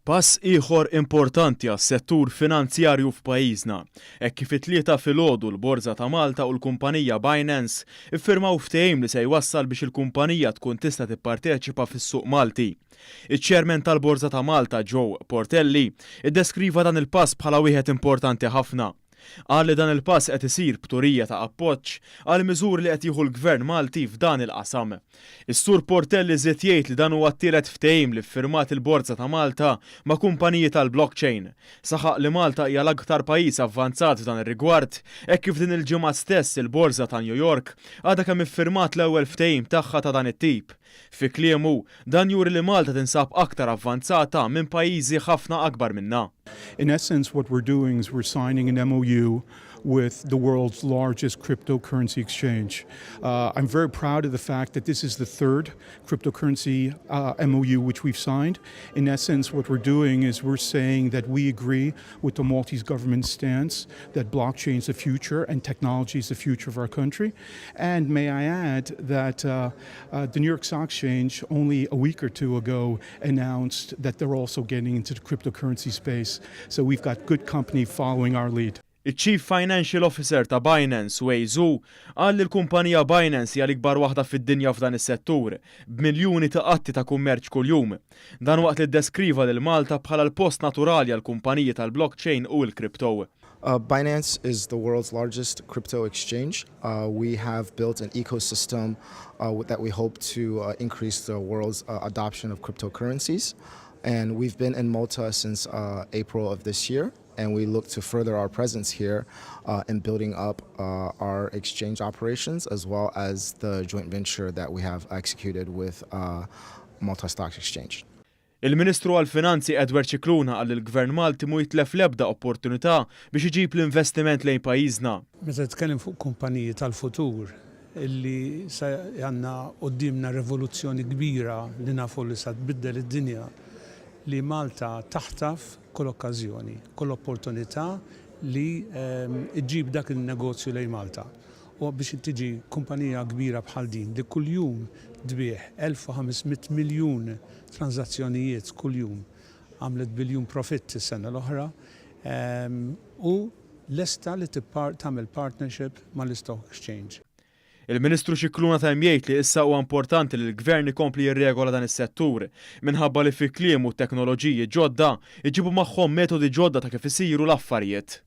Pass ieħor importanti għas-settur finanzjarju f'pajjiżna, hekk kif it-Tlieta filgħodu l-Borża ta' Malta u l-kumpanija Binance iffirmaw ftehim li se jwassal biex il-kumpanija tkun tista' tipparteċipa fis-suq Malti. Iċ-Chairman tal-Borża ta' Malta Joe Portelli iddeskriva dan il-pass bħala wieħed importanti ħafna. Qal li dan il-pass qed isir b'turija ta' appoġġ għall-miżuri li qed jieħu l-Gvern Malti f'dan il-qasam. Is-Sur Portelli żied jgħid li dan huwa t-tielet ftehim li ffirmat il-Borża ta' Malta ma' kumpaniji tal-blockchain. Saħaq li Malta hija l-aktar pajjiż avvanzat f'dan ir-rigward hekk kif din il-ġimgħa stess il-Borża ta' New York għadha kemm iffirmat l-ewwel ftehim tagħha ta' dan it-tip. Fi kliemu, dan juri li Malta tinsab aktar avvanzata minn pajjiżi ħafna akbar minna. In essence, what we're doing is we're signing an MOU with the world's largest cryptocurrency exchange. I'm very proud of the fact that this is the third cryptocurrency MOU which we've signed. In essence, what we're doing is we're saying that we agree with the Maltese government's stance that blockchain is the future and technology is the future of our country. And may I add that the New York Stock Exchange only a week or two ago announced that they're also getting into the cryptocurrency space. So we've got good company following our lead. Iċ-Chief Financial Officer ta' Binance, Wei Zhou, qal li l-kumpanija Binance hija l-ikbar waħda fid-dinja f'dan is-settur, b'miljuni ta' atti ta' kummerċ kuljum. Dan waqt li ddeskriva lil Malta bħala l-post naturali għall-kumpaniji tal-blockchain u l-crypto. Binance is the world's largest crypto exchange. We have built an ecosystem that we hope to increase the world's adoption of cryptocurrencies. And we've been in Malta since April of this year, and we look to further our presence here in building up our exchange operations as well as the joint venture that we have executed with Malta Stock Exchange. Il-Ministru għall-Finanzi Edward Scicluna qal li l-Gvern Malti mhu jitlef l-ebda opportunità biex iġib l-investiment lejn pajjiżna. Meta titkellem fuq kumpaniji tal-futur illi sa għandna quddiemna rivoluzzjoni kbira li nafu li sa tbiddel id-dinja, li Malta taħtaf kull okkażjoni, kull opportunità li ġġib dak il-negozju lejn Malta. U biex tiġi kumpanija kbira bħal din li kuljum tbigħ 1500 miljun transazzjonijiet kuljum, għamlet biljun profitt is-sena l-oħra u lesta li tagħmel partnership mal-Stock Exchange. Il-Ministru Scicluna temm jgħid li issa huwa importanti li l-Gvern ikompli jirregola dan is-settur minħabba li fi kliemu teknoloġiji ġodda iġibu magħhom metodi ġodda ta' kif isiru l-affarijiet.